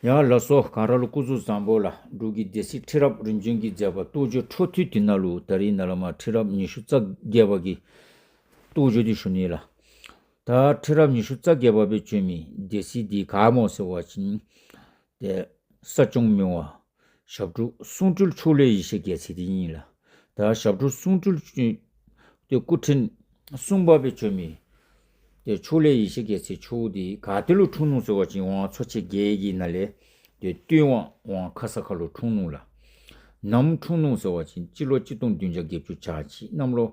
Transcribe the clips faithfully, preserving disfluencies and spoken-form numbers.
ཡ་ལགས་སོ། ག་ར་ལུ་སྐུ་གཟུགས་བཟང་པོ་ལགས། འབྲུག་གི་སྡེ་སྲིད་ཁྲི་རབས་རིམ་བྱོན་གྱི་མཛད་པ་རྟོགས་བརྗོད་འཕྲོ་མཐུད་དེ་ནང་ལུ་ད་རིས་ནཱ་ལས་མར་ཁྲི་རབས་ཉི་ཤུ་རྩ་བརྒྱད་པ་གི་རྟོགས་བརྗོད་འདི་ཞུ་ནི་ལགས། ད་ཁྲི་རབས་ཉི་ཤུ་རྩ་བརྒྱད་པ་སྦེ་བྱོན་མི་སྡེ་སྲིད་འདི་ག་སྨོ་ཟེར་བ་ཅིན་ཏེ་ས་སྐྱོང་མི་དབང་ཞབས་དྲུང་གསུང་སྤྲུལ་ཕྱོགས་ལས་ཡེ་ཤེས་རྒྱལ་མཚན་འདི་ཨིན་ལགས། ད་ཞབས་དྲུང་གསུང་སྤྲུལ་ཏེ་སྐུ་ཕྲེང་གསུམ་པ་སྦེ་བྱོན་མི་ཏེ་ཕྱོགས་ལས་ཡེ་ཤེས་རྒྱལ་མཚན་མཆོག་འདི་ག་ཏེ་ལུ་འཁྲུངས་ནུག་ཟེར་བ་ཅིན་ཝང་ཚོ་ཆེན་བརྒྱད་ཀྱི་ནང་ལས་ཏེ་སྟོད་ཝང་ཝང་ཁ་ས་ཁ་ལུ་འཁྲུངས་ནུག་ལགས། ནམ་འཁྲུངས་ནུག་ཟེར་བ་ཅིན་སྤྱི་ལོ་གཅིག་སྟོང་བདུན་བརྒྱ་བརྒྱད་ཅུ་གྱ་གཅིག་གནམ་ལོ་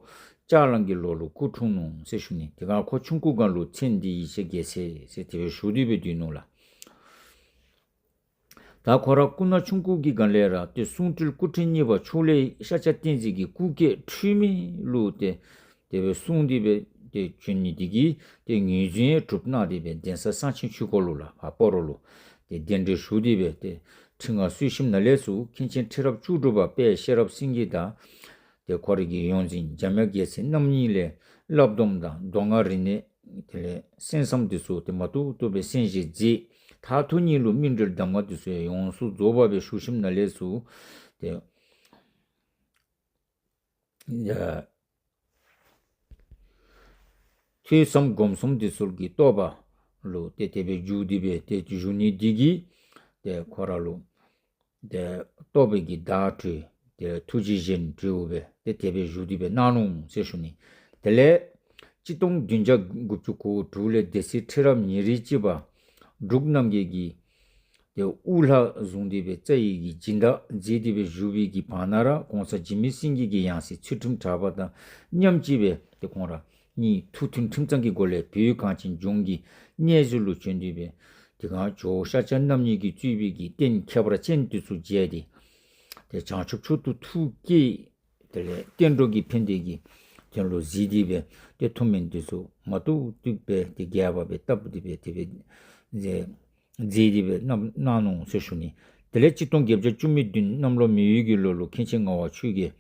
ལྕགས་གླང་གི་ལོ་ལུ་སྐུ་འཁྲུངས་ནུག་ཟེར་ཞུ་ནི། དེ་སྒང་ཁོ་ཆུང་ཀུའི་སྒང་ལུ་མཚན་འདི་ཡེ་ཤེས་རྒྱལ་མཚན་ཟེར་དེ་སྦེ་ཞུ་སྟེ་སྦེ་སྡོད་ནུག་ལགས། ད་ཁོ་ར་སྐུ་ན་ཆུང་ཀུ་གི་སྒང་ལས་ར་ཏེ་གསུང་སྤྲུལ་སྐུ་ཕྲེང་གཉིས་པ་ཕྱོགས་ལས་ཤཱཀྱ་བསྟན་འཛིན་གྱི་སྐུ་སྐྱེ་འཁྲུལ་མེད་ལུ་ཏེ་དེ་སྦེ་གསུངས་ཏེ་སྦེ་ཏེ་བྱོན་ནི་དེ་གིས་ཏེ་ངོས་འཛིན་གྲུབ་གནང་སྟེ་སྦེ་གདན་ས་གསང་ཆེན་ཆོས་འཁོར་ལུ་ལགས་ཕར་སྤ་རོ་ལུ་ཏེ་གདན་འདྲེན་ཞུ་སྟེ་སྦེ་ཏེ་ཁྲི་མངའ་གསོལ་ཞིནམ་ན་ལས་ཚུར་མཁན་ཆེན་ཁྲི་རབས་བཅུ་དྲུག་པ་དཔལ་ཤེས་རབ་སེང་གེ་དང་ཏེ་ཁོ་རའི་གི་ཡོངས་འཛིན་འཇམ་དབྱངས་རྒྱལ་མཚན་རྣམ་གཉིས་ལས་བསླབ་སྡོམ་དང་མདོ་སྔགས་རིག་གནས་དེ་ལས་གསན་བསམ་འདི་ཚུ་ཏེ་མ་ཐུབ་ཐུབ་སྦེ་གསན་བཞེས་མཛད། མཐར་ཐུག་ཉིད་ལུ་སྨིན་གྲོལ་གདམས་ངག་འདི་ཚུ་ཡང་ཡོངས་སུ་རྫོགས་པ་སྦེ་ཞུ་ཞིནམ་ན་ལས་ཚུར་ཏེ་ཡ་ཐོས་བསམ་སྒོམ་གསུམ་འདི་ཚུ་གི་རྟོགས་པ་ལུ་ཏེ་དེ་སྦེ་འཇུག་སྟེ་སྦེ་ཏེ་བཞུགས་ནི་དེ་གིས་ཏེ་ཁོ་ར་ལུ་ཏེ་རྟོགས་པའི་གི་བརྡ་སྤྲོད་ཏེ་ཐུགས་རྗེ་བཞིན་དྲིལ་བུ་སྦེ་ཏེ་དེ་སྦེ་བཞུགས་ཏེ་སྦེ་གནང་ནུག་ཟེར་ཞུ་ནི། དེ་ལས་གཅིག་སྟོང་བདུན་བརྒྱ་དགུ་བཅུ་གོ་དྲུག་ལས་སྡེ་སྲིད་ཁྲི་རབས་ཉེར་གཅིག་པ་འབྲུག་རྣམ་རྒྱལ་གྱིས་ཏེ་དབུ་བླ་བཟུང་སྟེ་སྦེ་རྩ་བའི་གི་སྦྱིན་བདག་མཛད་དེ་སྦེ་བཞུགས་པའི་གི་བར་ན་ར་གོང་ས་འཇིགས་མེད་སེང་གེ་གི་ཡང་སྲིད་ཚུལ་ཁྲིམས་གྲགས་པ་དང་མཉམ་གཅིག་སྦེ་ཏེ་ཁོང་ར་གཉིས་ཐུགས་མཐུན་ཁྲིམས་གཙང་གི་སྒོ་ལས་བོད་གངས་ཅན་ལྗོངས་ཀྱི་གནས་གཟིགས་ལུ་བྱོན་ཏེ་སྦེ་དེ་སྒང་ཇོ་བོ་ཤཱཀྱ་རྣམ་གཉིས་ཀྱིས་གཙོས་པའི་གི་རྟེན་ཁྱད་པར་ཅན་འདི་ཚུ་མཇལ་ཏེ་ཏེ་བྱང་ཆུབ་མཆོག་ཏུ་ཐུགས་བསྐྱེད། དེ་ལས་བསྟན་འགྲོ་གི་ཕན་བདེ་གི་དོན་ལུ་གཟིགས་ཏེ་སྦེ་ཏེ་ཐུགས་སྨོན་འདི་ཚུ་མ་ཐུབ་ཐུབ་སྦེ་ཏེ་རྒྱས་པ་སྦེ་བཏབ་སྟེ་སྦེ་དེ་སྦེ་མཛད་མཛད་དེ་སྦེ་གནང་གནང་ནུག་ཟེར་ཞུ་ནི། དེ་ལས་གཅིག་སྟོང་བརྒྱད་བརྒྱ་བཅུ་མེད་བདུན་གནམ་ལོ་མེ་ཡོས་ཀྱི་ལོ་ལུ་མཁན་ཆེན་ངག་དབང་ཆོས་རྒྱལ་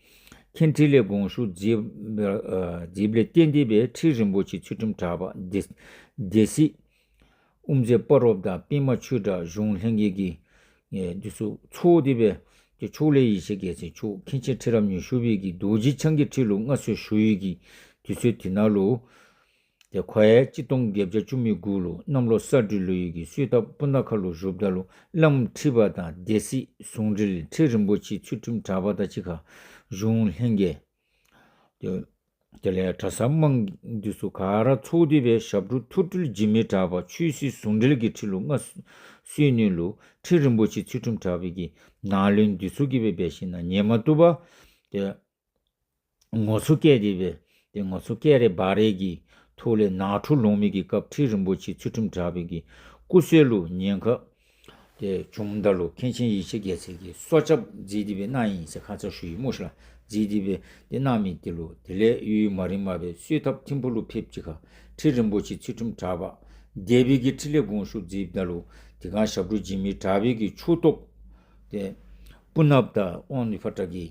མཁན་ཁྲི་ལས་དགོངས་ཞུ་མཛད་ཨ་མཛདཔ་ལས་བརྟེན་ཏེ་སྦེ་ཁྲི་རིན་པོ་ཆེ་ཚུལ་ཁྲིམས་གྲགས་པ་སྡེ་སྡེ་སྲིད་དབུ་མཛད་སྤ་རོཔ་དང་པདྨ་ཆོས་གྲགས་གཞུང་ལྷན་རྒྱས་ཀྱི་ཨེ་འདི་ཚུ་ཚོགས་ཏེ་སྦེ་ཏེ་ཕྱོགས་ལས་ཡེ་ཤེས་རྒྱལ་མཚན་མཆོག་མཁན་ཆེན་ཁྲི་རབས་ཉི་ཤུ་པའི་གི་རྡོ་རྗེ་འཆང་གི་ཁྲི་ལུ་མངའ་གསོལ་ཞུ་ཡི་གི་དུས་ཚོད་དེ་ནང་ལུ་ཏེ་ཁོ་ཡང་གཅིག་སྟོང་བརྒྱད་བརྒྱ་བཅུ་མེད་དགུ་ལུ་གནམ་ལོ་ས་སྦྲུལ་ལོའི་གི་གསོལ་ཐབ་སྤུ་ན་ཁ་ལུ་བཞུགསཔ་ད་ལུ་བླམ་ཁྲི་པ་དང་སྡེ་སྲིད་ཟུང་འབྲེལ་ཁྲི་རིན་པོ་ཆེ་ཚུལ་ཁྲིམས་གྲགས་པ་དང་གཅིག་ཁར་གཞུང་ལྷན་རྒྱས་ཏེ་དེ་ལས་གྲྭ་ཚང་དམངས་འདི་ཚུ་ག་ར་ཚོགས་ཏེ་སྦེ་ཞབས་དྲུང་ཐུགས་སྤྲུལ་འཇིགས་མེད་གྲགས་པ་ཆོས་སྲིད་ཟུང་འབྲེལ་གྱི་ཁྲི་ལུ་མངའ་གསོལ་ནི་ལུ་ཁྲི་རིན་པོ་ཆེ་ཚུལ་ཁྲིམས་གྲགས་པའི་གི་ནང་བློན་འདི་ཚུ་གིས་སྦེ་འབད་ཞིན་ན་ཉན་མ་བཏུབ་པར་ཏེ་ངོ་ཚ་བསྐྱེད་དེ་སྦེ་ཏེ་ངོ་ཚ་བསྐྱེད་རེ་བ་རེ་གི་ཐོག་ལས་ནང་འཁྲུག་ལངས་མི་གི་སྐབས་ཁྲི་རིན་པོ་ཆེ་ཚུལ་ཁྲིམས་གྲགས་པའི་གི་སྐུ་སྲོག་ལུ་ཉེན་ཁ་ཏེ་བྱུངམ་ད་ལུ་མཁན་ཆེན་ཡེ་ཤེས་རྒྱལ་མཚན་གྱིས་སྲོག་སྐྱབས་མཛད་དེ་སྦེ་གནང་ཡི་ཟེར་ཁ་ཙ་ཞུ་ཡི་སྨོ་ཤ་ལགས། མཛད་དེ་སྦེ་ཏེ་གནང་མི་དེ་ལུ་དེ་ལས་ཡུན་མ་རིངམ་སྦེ་གསོལ་ཐབ་ཐིམ་ཕུག་ལུ་ཕེབས་ཅི་ཁར་ཁྲི་རིན་པོ་ཆེ་ཚུལ་ཁྲིམས་གྲགས་པ་སྡེ་པའི་གི་ཁྲི་ལས་དགོངས་ཞུ་མཛདཔ་ད་ལུ་དེ་སྒང་ཞབས་དྲུང་འཇིགས་མེད་གྲགས་པའི་གི་ཕྱོགས་གཏོགས་ཏེ་སྤུ་ན་པ་དང་དབང་འདུས་ཕོ་བྲང་གི་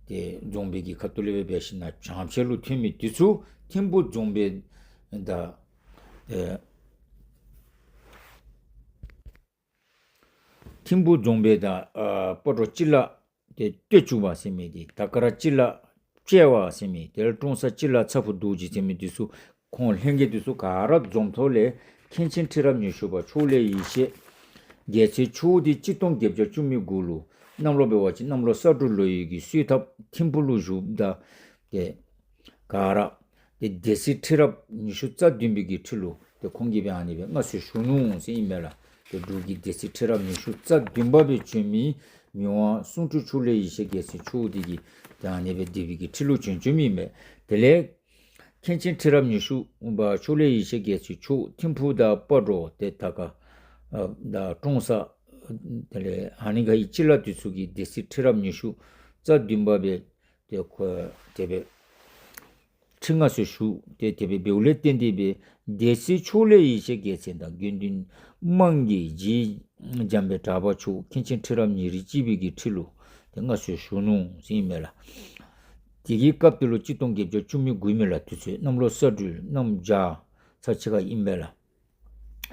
ཏེ་རྫོང་དཔོན་གྱི་ཁ་ཐུག་ལས་སྦེ་འབད་ཞིན་ན་བྱང་ཕྱོགས་ལུ་ཐོན་མི་དེ་ཚུ་ཐིམ་ཕུག་རྫོང་དཔོན་དང་ཨེ་ཐིམ་ཕུག་རྫོང་དཔོན་དང་ཨ་སྤ་རོ་སྤྱི་བླ་ཏེ་སྟོད་ཕྱོགས་པ་ཟེར་མི་འདི་དར་དཀར་སྤྱི་བླ་བཅས་པ་ཟེར་མི་དེ་ལས་ཀྲོང་གསར་སྤྱི་བླ་ཚ་ཕུག་རྡོ་རྗེ་ཟེར་མི་འདི་ཚུ་ཁོང་ལྷན་རྒྱས་འདི་ཚུ་ག་ར་འཛོམས་ཐོག་ལས་མཁན་ཆེན་ཁྲི་རབས་ཉི་ཤུ་པ་ཕྱོགས་ལས་ཡེ་ཤེས་རྒྱལ་མཚན་མཆོག་འདི་གཅིག་སྟོང་བརྒྱད་བརྒྱ་བཅུ་མེད་དགུ་ལུ་གནམ་ལོ་འབད་བ་ཅིན་གནམ་ལོ་ས་སྦྲུལ་ལོའི་གི་གསོལ་ཐབ་ཐིམ་ཕུག་ལུ་བཞུགསཔ་ད་ཏེ་ག་ར་ཏེ་སྡེ་སྲིད་ཁྲི་རབས་ཉི་ཤུ་རྩ་བདུན་པའི་གི་ཁྲི་ལུ་ཏེ་ཁོང་གིས་སྦེ་ཨ་ནི་སྦེ་མངའ་གསོལ་ཞུ་ནུག་ཟེར་ཨིན་མས་ལགས། ཏེ་འབྲུག་གི་སྡེ་སྲིད་ཁྲི་རབས་ཉི་ཤུ་རྩ་བདུན་པ་སྦེ་བྱོན་མི་མི་དབང་གསུང་སྤྲུལ་ཕྱོགས་ལས་ཡེ་ཤེས་རྒྱལ་མཚན་མཆོག་འདི་གིས་ཏེ་ཨ་ནི་སྦེ་སྡེ་པའི་གི་ཁྲི་ལུ་བྱོན་བྱོནམ་ཨིན་མས། དེ་ལས་མཁན་ཆེན་ཁྲི་རབས་ཉི་ཤུ་པ་ཕྱོགས་ལས་ཡེ་ཤེས་རྒྱལ་མཚན་མཆོག་ཐིམ་ཕུག་དང་སྤ་རོ་ཏེ་དར་དཀར་ཨ་དང་ཀྲོང་གསར་དེ་ལས་ཨ་ནི་ག་ཡི་སྤྱི་བླ་འདི་ཚུ་གིས་སྡེ་སྲིད་ཁྲི་རབས་ཉི་ཤུ་རྩ་བདུན་པ་སྦེ་ཏེ་ཁོ་དེ་སྦེ་ཁྲི་མངའ་གསོལ་ཞུ་སྟེ་དེ་སྦེ་འབདཝ་ལས་བརྟེན་ཏེ་སྦེ་སྡེ་སྲིད་ཕྱོགས་ལས་ཡེ་ཤེས་རྒྱལ་མཚན་དང་དགེ་འདུན་དམངས་ཀྱི་རྗེ་འཇམ་དཔལ་གྲགས་པ་མཆོག་མཁན་ཆེན་ཁྲི་རབས་ཉེར་གཅིག་པའི་གི་ཁྲི་ལུ་ཏེ་མངའ་གསོལ་ཞུ་ནུག་ཟེར་ཨིན་མས་ལགས། དེ་གི་སྐབས་དེ་ལུ་གཅིག་སྟོང་བརྒྱད་བརྒྱ་བཅུ་མེད་དགུ་ཨིན་མས་ལགས། དུས་ཚོད་གནམ་ལོ་ས་སྦྲུལ་གནམ་བྱཱར་ཚར་ཅིག་ཁར་ཨིན་མས་ལགས།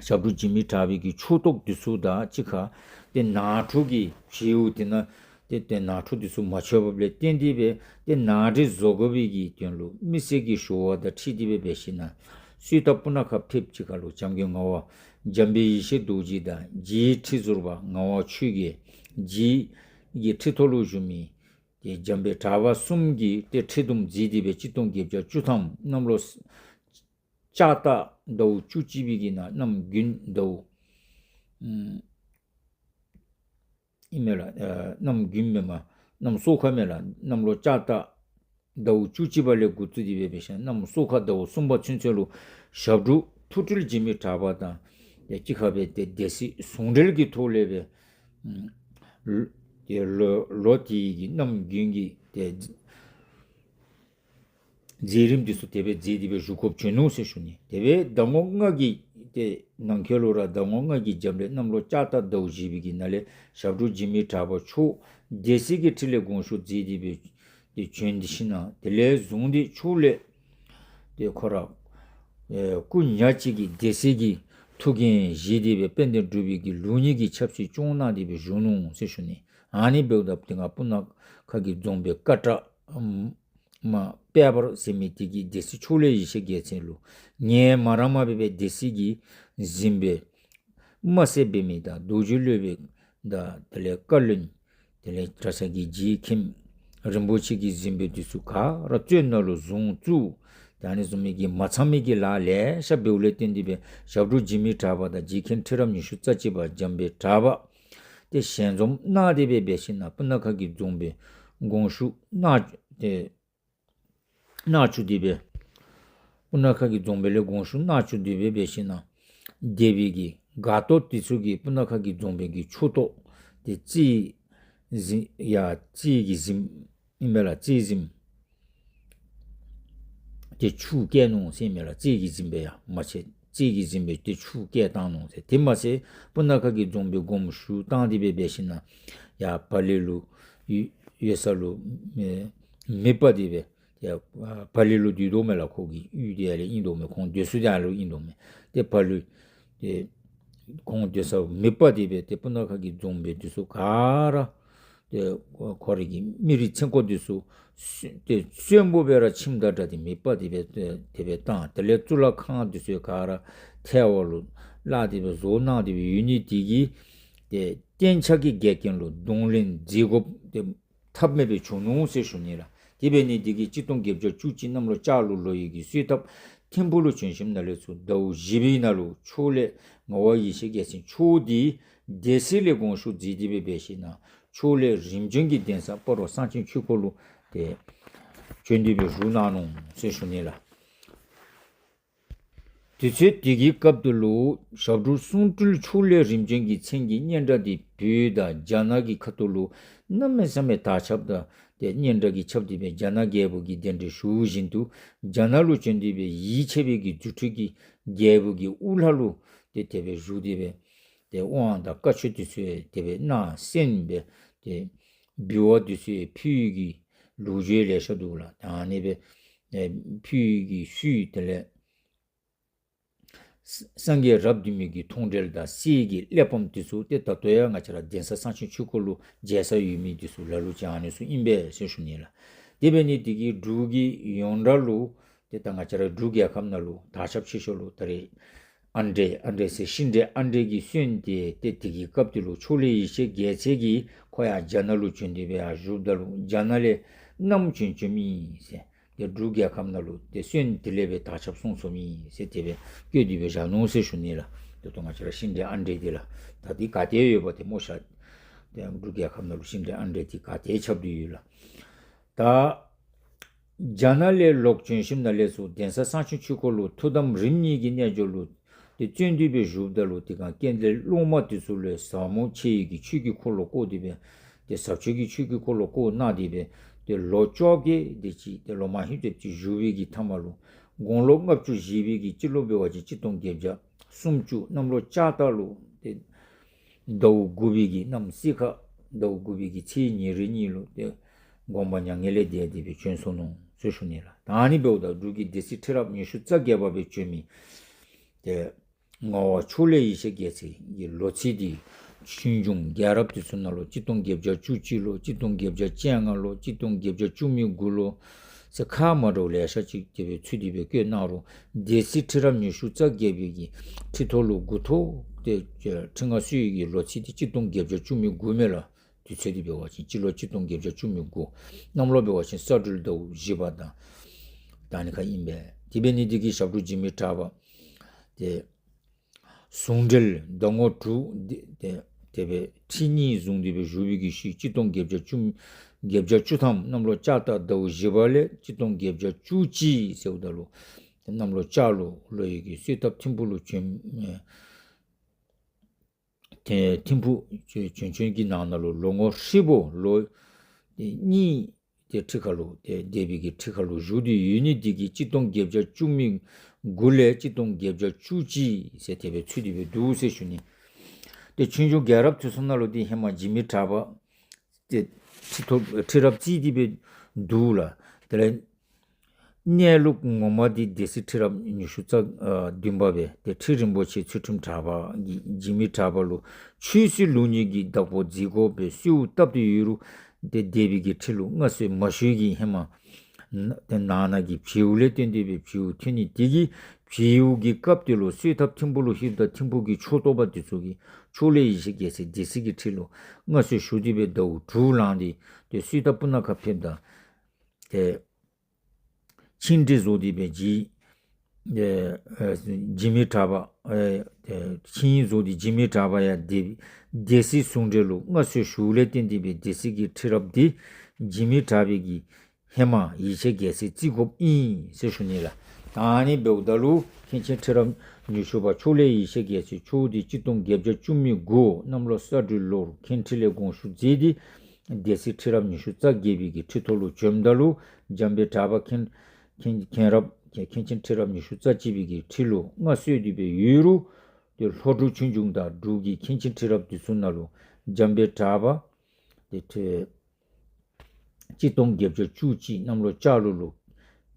ཞབས་དྲུང་འཇིགས་མེད་གྲགས་པའི་གི་ཕྱོགས་གཏོགས་འདི་ཚུ་དང་གཅིག་ཁར་ཏེ་ནང་འཁྲུག་གི་ཕྱེའུ་དེ་ནང་ཏེ་ཏེ་ནང་འཁྲུག་འདི་ཚུ་མ་ཆོད་པ་ལས་བརྟེན་ཏེ་སྦེ་ཏེ་ནང་འདྲེན་བཟོ་དགོ་པའི་གི་དོན་ལུ་མི་སེར་གྱི་ཞུ་བ་དང་འཁྲིལ་ཏེ་སྦེ་འབད་ཞིན་ན་གསོལ་ཐབ་སྤུ་ན་ཁ་ཕེབས་ཅིག་ཁར་ལུ་འཇམ་མགོན་ངག་དབང་འཇམ་དཔལ་ཡེ་ཤེས་རྡོ་རྗེ་དང་རྗེ་ཁྲི་ཟུར་པ་ངག་དབང་ཆོས་རྒྱལ་རྗེ་གི་ཁྲི་ཐོག་ལུ་བཞུགས་མི་ཏེ་འཇམ་དཔལ་གྲགས་པ་གསུམ་གྱིས་ཏེ་ཁྲི་འདུམ་མཛད་དེ་སྦེ་གཅིག་སྟོང་བརྒྱད་བརྒྱ་བཅུ་ཐམ་གནམ་ལོ་ལྕགས་རྟ་ཟླཝ་བཅུ་གཅིག་པའི་གི་ནང་གནམ་དགུན་ཟླཝ་ཨིན་མས་ལགས། ཨ་གནམ་དགུན་མེན་མས། གནམ་སོ་ཁ་མས་ལགས། གནམ་ལོ་ལྕགས་རྟ་ཟླཝ་བཅུ་གཅིག་པ་ལས་འགོ་བཙུགས་ཏེ་སྦེ་འབད་ཞིན་ན་གནམ་སོ་ཁ་ཟླཝ་གསུམ་པ་ཚུན་ཚོད་ལུ་ཞབས་དྲུང་ཐུགས་སྤྲུལ་འཇིགས་མེད་གྲགས་པ་དང་ཏེ་གཅིག་ཁར་སྦེ་ཏེ་སྡེ་སྲིད་ཟུང་འབྲེལ་གྱི་ཐོག་ལས་སྦེ་ལོ་ཏེ་ལོ་དེ་གི་གནམ་དགུན་གྱི་ཏེ་མཛད་རིམ་འདི་ཚུ་དེ་སྦེ་མཛད་དེ་སྦེ་བཞུགས་དགོཔ་བྱུང་ནུག་ཟེར་ཞུ་ནི། དེ་སྦེ་ཟླ་ངོ་ལྔ་གི་ཏེ་ནང་འཁོད་ལུ་ར་ཟླ་ངོ་ལྔ་གི་རྒྱབ་ལས་གནམ་ལོ་ལྕགས་རྟ་ཟླཝ་བཞི་པའི་གི་ནང་ལས་ཞབས་དྲུང་འཇིགས་མེད་གྲགས་པ་མཆོག་སྡེ་སྲིད་ཀྱི་ཁྲི་ལས་དགོངས་ཞུ་མཛད་དེ་སྦེ་ཏེ་བྱོན་ཏེ་ཞིན་ན་དེ་ལས་བཟུང་སྟེ་ཕྱོགས་ལས་ཏེ་ཁོ་ར་ཨེ་སྐུ་ཉག་གཅིག་གིས་སྡེ་སྲིད་ཀྱི་ཐུགས་འགན་བཞེས་ཏེ་སྦེ་དཔལ་ལྡན་འབྲུག་པའི་གི་ལུགས་གཉིས་ཀྱི་ཆབ་སྲིད་སྐྱོང་གནང་སྟེ་སྦེ་བཞུགས་ནུག་ཟེར་ཞུ་ནི། ཨ་ནི་འབདཝ་ད་དེ་སྒང་སྤུ་ན་ཁ་གི་རྫོང་དཔོན་ཀ་ཏྲ་མ་དཔལ་འབར་ཟེར་མི་དེ་གིས་སྡེ་སྲིད་ཕྱོགས་ལས་ཡེ་ཤེས་རྒྱལ་མཚན་ལུ་ངལ་མ་རངས་པར་སྦེ་སྡེ་སྲིད་ཀྱི་གཟིམ་དཔོན་དམར་སེར་འབད་མི་དང་རྡོ་རྗེ་སློབ་དཔོན་དང་དེ་ལས་བཀའ་བློན་དེ་ལས་གྲྭ་ཚང་གི་རྗེ་མཁན་རིན་པོ་ཆེ་གི་གཟིམ་དཔོན་འདི་ཚུ་ག་ར་བཙོན་ནང་ལུ་བཟུང་བཙུགས། ད་ཨ་ནི་བཟུམ་མའི་གི་མ་ཚང་མི་གི་ལཱ་ལེ་ཤ་འབདཝ་ལས་བརྟེན་ཏེ་སྦེ་ཞབས་དྲུང་འཇིགས་མེད་གྲགས་པ་དང་རྗེ་མཁན་ཁྲི་རབས་ཉི་ཤུ་རྩ་གཅིག་པ་འཇམ་དཔལ་གྲགས་པ་ཏེ་ཞལ་འཛོམས་གནང་སྟེ་སྦེ་འབད་ཞིན་ན་སྤུ་ན་ཁ་གི་རྫོང་དཔོན་དགོངས་ཞུ་གནང་ཏེ་གནང་བཅུག་སྟེ་སྦེ་སྤུ་ན་ཁ་གི་རྫོང་དཔོན་ལས་དགོངས་ཞུ་གནང་བཅུག་སྟེ་སྦེ་འབད་ཞིན་ན་སྡེ་པའི་གི་སྒར་གཏོགས་དེ་ཚུ་གིས་སྤུ་ན་ཁ་གི་རྫོང་དཔོན་གྱི་ཕྱོགས་གཏོགས་ཏེ་རྩེ་གཟིམ་ཡ་རྩེ་གི་གཟིམ་ཨིན་པས་ལགས། རྩེ་གཟིམ་ཏེ་ཆུ་བཀལ་ནུག་ཟེར་མས་ལགས། རྩེ་གི་གཟིམ་དཔོན་ཡ་མ་ཚད་རྩེ་གི་གཟིམ་དཔོན་ཏེ་ཆུ་བཀལ་བཏང་ནུག་ཟེར། དེ་མ་ཚད་སྤུ་ན་ཁ་གི་རྫོང་དཔོན་དགོངས་ཞུ་བཏང་སྟེ་སྦེ་འབད་ཞིན་ན་ཡ་བ་ལི་ལུ་ཡོད་ས་ལུ་མེ་མེ་སྤར་ཏེ་སྦེ་ཡ་བ་ལི་ལུ་སྡོད་དོ་མས་ལགས། ཁོ་གི་ཡུལ་དེ་ཡར་ལས་ཨིན་དོ་མས། ཁོང་སྡོད་ས་དེ་ཡར་ལུ་ཨིན་དོ་མས། ཏེ་བ་ལི་ཏེ་ཁོང་སྡོད་ས་མེ་སྤར་ཏེ་སྦེ་ཏེ་སྤུ་ན་ཁ་གི་རྫོང་དཔོན་འདི་ཚུ་ག་ར་ཏེ་ཁོ་རའི་གི་མི་རིགས་ཚེ་འཁོར་འདི་ཚུ་ཏེ་གསོན་པོ་སྦེ་ར་ཁྱིམ་དང་འདྲ་སྟེ་མེ་སྤར་ཏེ་སྦེ་ཏེ་དེ་སྦེ་བཏང་། དེ་ལས་གཙུག་ལག་ཁང་འདི་ཚུ་ག་ར་ཐལ་བ་ལུ་བརླག་སྟེ་སྦེ་བཟོ་གནང་སྟེ་སྦེ་ཡོད་ནི་དེ་གིས་ཏེ་གཏན་འཇགས་ཀྱི་འགལ་རྐྱེན་ལུ་གདོང་ལེན་མཛད་དགོཔ་ཏེ་ཐབས་མེད་སྦེ་བྱུང་ནུག་ཟེར་ཞུ་ནི་ལགས། དེ་འབད་ནི་དེ་གིས་གཅིག་སྟོང་བརྒྱད་བརྒྱ་བཅུ་གཅིག་གནམ་ལོ་ལྕགས་ལུག་ལོ་ཡི་གི་གསོལ་ཐབ་ཐིམ་ཕུག་ལུ་བྱོན་ཞིནམ་ན་ལས་ཚུར་ཟླཝ་བཞི་པའི་ནང་ལུ་ཕྱོགས་ལས་ངག་དབང་ཡེ་ཤེས་རྒྱལ་མཚན་མཆོག་འདི་སྡེ་སྲིད་ལས་དགོངས་ཞུ་མཛད་དེ་སྦེ་འབད་ཞིན་ན་ཕྱོགས་ལས་རིམ་བྱོན་གྱི་གདན་ས་སྤ་རོ་གསང་ཆེན་ཆོས་འཁོར་ལུ་ཏེ་བྱོན་ཏེ་སྦེ་བཞུགས་གནང་ནུག་ཟེར་ཞུ་ནི་ལགས། དུས་ཚོད་དེ་གི་སྐབས་དེ་ལུ་ཞབས་དྲུང་གསུང་སྤྲུལ་ཕྱོགས་ལས་རིམ་བྱོན་གྱི་མཚན་གྱི་སྙན་གྲགས་འདི་བོད་དང་རྒྱ་ནག་གི་ཁ་ཐུག་ལུ་གནམ་མེད་ས་མེད་དར་ཁྱབ་དང་ཏེ་སྙན་གྲགས་ཀྱིས་ཁྱབ་སྟེ་སྦེ་རྒྱ་ནག་རྒྱལ་པོ་གིས་གདན་འདྲེན་ཞུ་བཞིན་དུ་རྒྱ་ནག་ལུ་བྱོན་ཏེ་སྦེ་ཡིད་ཆེས་པའི་གི་རྫུ་འཕྲུལ་གྱིས་རྒྱལ་པོ་གི་དབུ་བླ་ལུ་ཏེ་དེ་སྦེ་བཞུགས་ཏེ་སྦེ་ཏེ་དབང་དང་བཀའ་ཆོས་འདི་ཚུ་ཡང་དེ་སྦེ་གནང་གསན་སྦེ་ཏེ་འབུལ་བ་འདི་ཚུ་ཡང་ཕུལ་བའི་གི་ལོ་རྒྱུས་ལེ་ཤ་འདུག་ལགས། ད་ཨ་ནི་སྦེ་ཨེ་ཕུལ་བའི་གི་ཤུལ་དེ་ལས་ས་སངས་རྒྱས་རབ་འབྱམས་ཀྱི་མཐོང་གྲོལ་དང་སྲས་ཀྱི་གླེགས་བམ་འདི་ཚུ་ཏེ་ད་ལྟོ་ཡང་ང་བཅས་ར་གདན་ས་གསང་ཆེན་ཆོས་འཁོར་ལུ་མཇལ་ས་ཡོད་མི་འདི་ཚུ་ལ་ལུ་ཅིག་ཨ་ནི་ཚུ་ཨིན་པས་ཟེར་ཞུ་ནི་ལགས། དེ་འབད་ནི་དེ་གིས་འབྲུག་གི་ཡོངས་གྲགས་ལུ་ཏེ་ད་ང་བཅས་ར་འབྲུག་རྒྱལ་ཁབ་ནང་ལུ་དར་ཁྱབ་ཆེ་ཤོས་ལུ་ད་རེས་ཨན་ཌྲེ་ཨན་ཌྲེ་ཟེར་ཤིང་འབྲས་ཨན་ཌྲེ་གི་སོན་ཏེ་ཏེ་དེ་གི་སྐབས་དེ་ལུ་ཕྱོགས་ལས་ཡེ་ཤེས་རྒྱལ་མཚན་གྱིས་ཁོ་ཡར་རྒྱ་ནག་ལུ་བྱོན་ཏེ་སྦེ་ཡར་བཞུགསཔ་ད་ལུ་རྒྱ་ནག་ལས་ནམ་བྱོན་བྱོནམ་ཨིན་ཟེར། ཏེ་འབྲུག་རྒྱལ་ཁབ་ནང་ལུ་ཏེ་སོན་དེ་ལས་སྦེ་དར་ཁྱབ་སོང་སོངམ་ཨིན་ཟེར་དེ་སྦེ་བཀོད་དེ་སྦེ་བཞག་ནུག་ཟེར་ཞུ་ནི་ལགས། ད་ལྟོ་ང་བཅས་ར་ཤིང་འབྲས་ཨན་ཌྲེ་འདི་ལགས། ད་འདི་ག་ཏེ་ཡོདཔ་ཏེ་སྨོ་ཤ། ཏེ་འབྲུག་རྒྱལ་ཁབ་ནང་ལུ་ཤིང་འབྲས་ཨན་ཌྲེ་འདི་ག་ཏེ་ཁྱབ་སྟེ་ཡོད་ལགས། ད་རྒྱ་ནག་ལས་ལོག་བྱོན་ཞིནམ་ན་ལས་ཚུར་གདན་ས་གསང་ཆེན་ཆོས་འཁོར་ལུ་ཐུགས་དམ་རིམ་གཉིས་ཀྱི་རྣལ་འབྱོར་ལུ་ཏེ་བརྩོན་ཏེ་སྦེ་བཞུགསཔ་ད་ལུ་དེ་སྒང་སྐལ་ལྡན་སློབ་མ་འདི་ཚུ་ལུ་ཟབ་མོ་ཆེ་བའི་གི་ཆོས་ཀྱི་འཁོར་ལོ་བསྐོར་ཏེ་སྦེ་ཏེ་ཟབ་ཆོས་ཀྱི་ཆོས་ཀྱི་འཁོར་ལོ་བསྐོར་གནང་སྟེ་སྦེ་ཏེ་ལོ་བཅོ་བརྒྱད་དེ་ཅིག་ཏེ་ལོ་མ་ཧིང་དེ་ཅིག་བཞུགས་པའི་གི་མཐའ་མ་ལུ་དགུང་ལོ་ལྔ་བཅུ་བཞེས་པའི་གི་སྤྱི་ལོ་འབད་བ་ཅིན་གཅིག་སྟོང་བརྒྱད་བརྒྱ་སུམ་ཅུ་གནམ་ལོ་ལྕགས་སྟག་ལུ་ཏེ་ཟླཝ་དགུ་པའི་གི་གནམ་སེར་ཁ་ཟླཝ་དགུ་པའི་གི་ཚེས་ཉེར་གཉིས་ལུ་ཏེ་དགོངས་པ་མྱ་ངན་ལས་འདས་ཏེ་སྦེ་བྱོན་སོ་ནུག་ཟེར་ཞུ་ནི་ལགས། ད་ཨ་ནི་འབདཝ་ད་འབྲུག་གི་སྡེ་སྲིད་ཁྲི་རབས་ཉི་ཤུ་རྩ་བརྒྱད་པ་སྦེ་བྱོན་མི་ཏེ་ ངག་དབང་ཕྱོགས་ལས་ཡེ་ཤེས་རྒྱལ་མཚན་གྱི་ལོ་ཚིགས་འདི་ཆོས་འབྱུང་རྒྱལ་རབས་དེ་ཚུ་ནང་ལུ་གཅིག་སྟོང་བརྒྱད་བརྒྱ་བཅུ་གཅིག་ལོ། གཅིག་སྟོང་བརྒྱད་བརྒྱ་བཅོ་ལྔ་ལོ། གཅིག་སྟོང་བརྒྱད་བརྒྱ་བཅུ་མེད་དགུ་ལོ་ཟེར་ཁག་མ་འདྲཝ་ལེ་ཤ་ཅིག་དེ་སྦེ་ཚུད་དེ་སྦེ་བཀོད་གནང་རུང་སྡེ་སྲིད་ཁྲི་རབས་ཉི་ཤུ་རྩ་བརྒྱད་པའི་གི་ཁྲི་ཐོག་ལུ་འགོ་ཐོག་ཏེ་ཁྲི་མངའ་གསོལ་བའི་གི་ལོ་ཚིགས་འདི་གཅིག་སྟོང་བརྒྱད་བརྒྱ་བཅུ་མེད་དགུ་མས་ལགས། དུས་ཚོད་འདི་འབད་བ་ཅིན་སྤྱི་ལོ་གཅིག་སྟོང་བརྒྱད་བརྒྱ་བཅུ་མེད་དགུ། གནམ་ལོ་འབད་བ་ཅིན་ས་སྦྲུལ་ཟླཝ་བཞི་པ་དང་ད་ཨ་ནི་ཁར་ཨིན་པས། དེ་འབད་ནི་འདི་གིས་ཞབས་དྲུང་འཇིགས་མེད་གྲགས་པ་ཏེ་ཟུང་འབྲེལ་ཟླ་ངོ་དྲུག་ཏེ་དེ་སྦེ་ཁྲི་གཉིས་བཟུང་སྟེ་སྦེ་བཞུགས་པའི་གི་ཤུལ་གཅིག་སྟོང་བརྒྱད་བརྒྱ་བཅུ་བརྒྱད་བརྒྱ་བཅུ་ཐམ་གནམ་ལོ་ལྕགས་རྟ་ཟླཝ་བཞི་པ་ལས་གཅིག་སྟོང་བརྒྱད་བརྒྱ་བཅུ་གཅིག་ཟེརཝ་ད་ལུ་གནམ་ལོ་ལྕགས་ལུག་ལོ་ཡི་གི་གསོལ་ཐབ་ཐིམ་ཕུག་ལུ་བྱོན། ཨེ་ཐིམ་ཕུག་བྱོན་བྱོན་གྱི་ནང་ན་ལུ་ལོ་ངོ་ཧྲིལ་པོ་ལོ་གཉིས་ཏེ་ཁྲི་ཁར་ལུ་ཏེ་སྡེ་པའི་གི་ཁྲི་ཁར་ལུ་བཞུགས་ཏེ་ཡོད་ནི་འདི་གིས་གཅིག་སྟོང་བརྒྱད་བརྒྱ་བཅུ་མེད་དགུ་ལས་གཅིག་སྟོང་བརྒྱད་བརྒྱ་བཅུ་གཅིག་ཟེར་དེ་སྦེ་ཚུད་དེ་སྦེ་འདུག་ཟེར་ཞུ་ནི། ཏེ་ཆོས་འབྱུང་རྒྱལ་རབས་དེ་ཚུ་ནང་ལུ་ཏེ་ཧེ་མ་འཇིགས་མེད་གྲགས་པ་ཏེ་ཁྲི་ཐོག་ཁྲི་རབས་བརྩིས་ཏེ་སྦེ་འདུག་ལགས། དེ་ལས་གནས་ལུགས་ངོ་མ་འདི་སྡེ་སྲིད་ཁྲི་རབས་ཉི་ཤུ་རྩ་བདུན་པ་སྦེ་ཏེ་ཁྲི་རིན་པོ་ཆེ་ཚུལ་ཁྲིམས་གྲགས་པ་གིས་འཇིགས་མེད་གྲགས་པ་ལུ་ཆོས་སྲིད་ལུགས་གཉིས་ཀྱི་བདག་པོ་མཛད་དགོ་པའི་གསོལཝ་བཏབ་སྟེ་ཡོད་རུང་ཏེ་སྡེ་པའི་གི་ཁྲི་ལུ་མངའ་གསོལ་མ་ཞུ་གི་ཧེ་མ་ཏེ་ནང་ན་གི་བྱེལཝ་ལས་བརྟེན་ཏེ་སྦེ་བྱེལཝ་ཐོན་ནི་འདི་གིས་བྱེལཝ་གི་སྐབས་དེ་ལུ་གསོལ་ཐབ་ཐིམ་ཕུག་ལུ་ལྷོདཔ་ད་ཐིམ་ཕུག་གི་ཕྱོགས་གཏོགས་པ་དེ་ཚུ་གིས་ཕྱོགས་ལས་ཡེ་ཤེས་རྒྱལ་མཚན་སྡེ་སྲིད་ཀྱི་ཁྲི་ལུ་མངའ་གསོལ་ཞུ་སྟེ་སྦེ་ཟླཝ་དྲུག་ལང་སྟེ་ཏེ་གསོལ་ཐབ་སྤུ་ན་ཁ་ཕེབས་ད་ཏེ་ཆིངས་འགྲིག་བཟོ་སྟེ་སྦེ་འཇིགས་ཨེ་ཨེ་འཇིགས་མེད་གྲགས་པ་ཨེ་ཨེ་ཆིངས་ཡིག་བཟོ་སྟེ་འཇིགས་མེད་གྲགས་པ་ཡང་སྡེ་སྡེ་སྲིད་ཟུང་འབྲེལ་ལུ་མངའ་གསོལ་ཞུཝ་ལས་བརྟེན་ཏེ་སྦེ་སྡེ་སྲིད་ཀྱི་ཁྲི་རབས་འདི་འཇིགས་མེད་གྲགས་པའི་གི་ཧེ་མ་ཡེ་ཤེས་རྒྱལ་མཚན་བརྩི་དགོཔ་ཨིན་ཟེར་ཞུ་ནི་ལགས། ད་ཨ་ནི་འབདཝ་ད་ལུ་མཁན་ཆེན་ཁྲི་རབས་ཉི་ཤུ་པ་ཕྱོགས་ལས་ཡེ་ཤེས་རྒྱལ་མཚན་མཆོག་འདི་གཅིག་སྟོང་བརྒྱད་བརྒྱ་བཅུ་མེད་དགུ་གནམ་ལོ་ས་སྦྲུལ་ལོར་མཁན་ཁྲི་ལས་དགོངས་ཞུ་མཛད་དེ་སྡེ་སྲིད་ཁྲི་རབས་ཉི་ཤུ་རྩ་བརྒྱད་པའི་གི་ཁྲི་ཐོག་ལུ་བྱོནམ་ད་ལུ་འཇམ་དཔལ་གྲགས་པ་མཁན་མཁན་མཁན་རབས་མཁན་ཆེན་ཁྲི་རབས་ཉི་ཤུ་རྩ་གཅིག་པའི་གི་ཁྲི་ལུ་མངའ་གསོལ་ཏེ་སྦེ་ཡོད་རུང་ཏེ་ལྷོ་འབྲུག་ཆོས་འབྱུང་དང་འབྲུག་གི་མཁན་ཆེན་ཁྲི་རབས་དེ་ཚུ་ནང་ལུ་འཇམ་དཔལ་གྲགས་པ་ཏེ་ཁྲི་གཅིག་སྟོང་བརྒྱད་བརྒྱ་བཅུ་གཅིག་གནམ་ལོ་ལྕགས་ལུག་ལུ་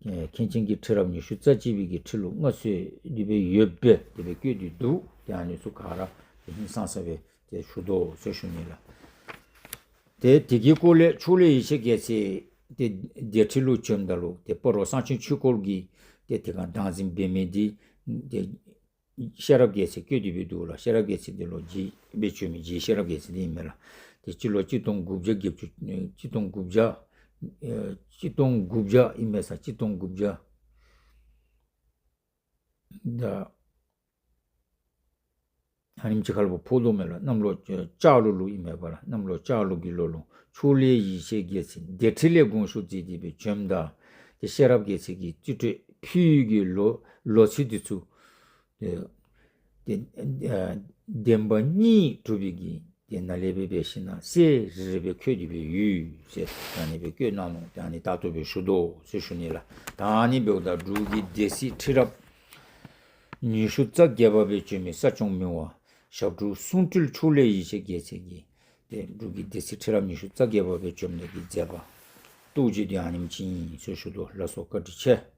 ཨེ་མཁན་ཆེན་གྱི་ཁྲི་རབས་ཉི་ཤུ་རྩ་གཅིག་པའི་གི་ཁྲི་ལུ་མངའ་གསོལ་ཏེ་སྦེ་ཡོདཔ་སྦེ་དེ་སྦེ་བཀོད་དེ་འདུག། ཏེ་ཨ་ནི་ཚུ་ག་ར་ཏེ་ཧིང་སངས་ས་སྦེ་ཏེ་ཞུ་དོ་ཟེར་ཞུ་ནི་ལགས། ཏེ་དེ་གི་སྐོར་ལས་ཕྱོགས་ལས་ཡེ་ཤེས་རྒྱལ་མཚན་ཏེ་སྡེ་ཁྲི་ལུ་བྱོནམ་ད་ལུ་ཏེ་སྤ་རོ་གསང་ཆེན་ཆོས་འཁོར་གྱིས་ཏེ་དེ་ཁར་བདག་འཛིན་འབད་མི་འདི་ཏེ་ཤེས་རབ་རྒྱལ་མཚན་བསྐོས་ཏེ་སྦེ་འདུག་ལགས། ཤེས་རབ་རྒྱལ་མཚན་འདི་ལོག་རྗེ་སྦེ་བྱོན་མི་རྗེ་ཤེས་རབ་རྒྱལ་མཚན་འདི་ཨིན་མས་ལགས། ཏེ་སྤྱི་ལོ་གཅིག་སྟོང་དགུ་བརྒྱ་བརྒྱད་ཅུ་གཅིག་སྟོང་དགུ་བརྒྱ་ཨེ་གཅིག་སྟོང་དགུ་བརྒྱ་ཨིན་མས་ས། གཅིག་སྟོང་དགུ་བརྒྱ་ད་ཨ་ནེམ་ཅིག་ཁར་ལུ་ཕོག་དོ་མས་ལགས། གནམ་ལོ་ལྕགས་ལུག་ལུ་ཨིན་མས་པ་ལགས། གནམ་ལོ་ལྕགས་ལུག་གི་ལོ་ལུ་ཕྱོགས་ལས་ཡེ་ཤེས་རྒྱལ་མཚན་སྡེ་ཁྲི་ལས་དགོངས་ཞུ་མཛད་དེ་སྦེ་བྱོནམ་ད་ཏེ་ཤེས་རབ་རྒྱལ་མཚན་གྱིས་རྩིས་སྤྲོད་ཕུལ་གྱི་ལོ་ལོ་ཚིགས་འདི་ཚུ་ཏེ་ཏེ་ཨ་བདེན་པ་གཉིས་གྲུབ་པའི་གི་ཏེ་ནང་ལས་སྦེ་འབད་ཞིན་ན་གསལ་རི་རི་སྦེ་འཁོད་དེ་སྦེ་ཡོད་ཟེར་ད་ཨ་ནི་སྦེ་བཀོད་གནང་ནུག། ད་ཨ་ནི་ད་ལྟོ་སྦེ་ཞུ་དོ་ཟེར་ཞུ་ནི་ལགས། ད་ཨ་ནི་འབདཝ་ད་འབྲུག་གི་སྡེ་སྲིད་ཁྲི་རབས་ཉི་ཤུ་རྩ་བརྒྱད་པ་སྦེ་བྱོན་མི་ས་སྐྱོང་མི་དབང་ཞབས་དྲུང་གསུང་སྤྲུལ་ཕྱོགས་ལས་ཡེ་ཤེས་རྒྱལ་མཚན་གྱིས་ཏེ་འབྲུག་གི་སྡེ་སྲིད་ཁྲི་རབས་ཉི་ཤུ་རྩ་བརྒྱད་པ་སྦེ་བྱོན་ནི་གི་མཛད་པ་རྟོགས་བརྗོད་འདི་ཨ་ནེམ་ཅིག་ཨིན་ཟེར་ཞུ་དོ། ལགས་སོ། བཀའ་དྲིན་ཆེ།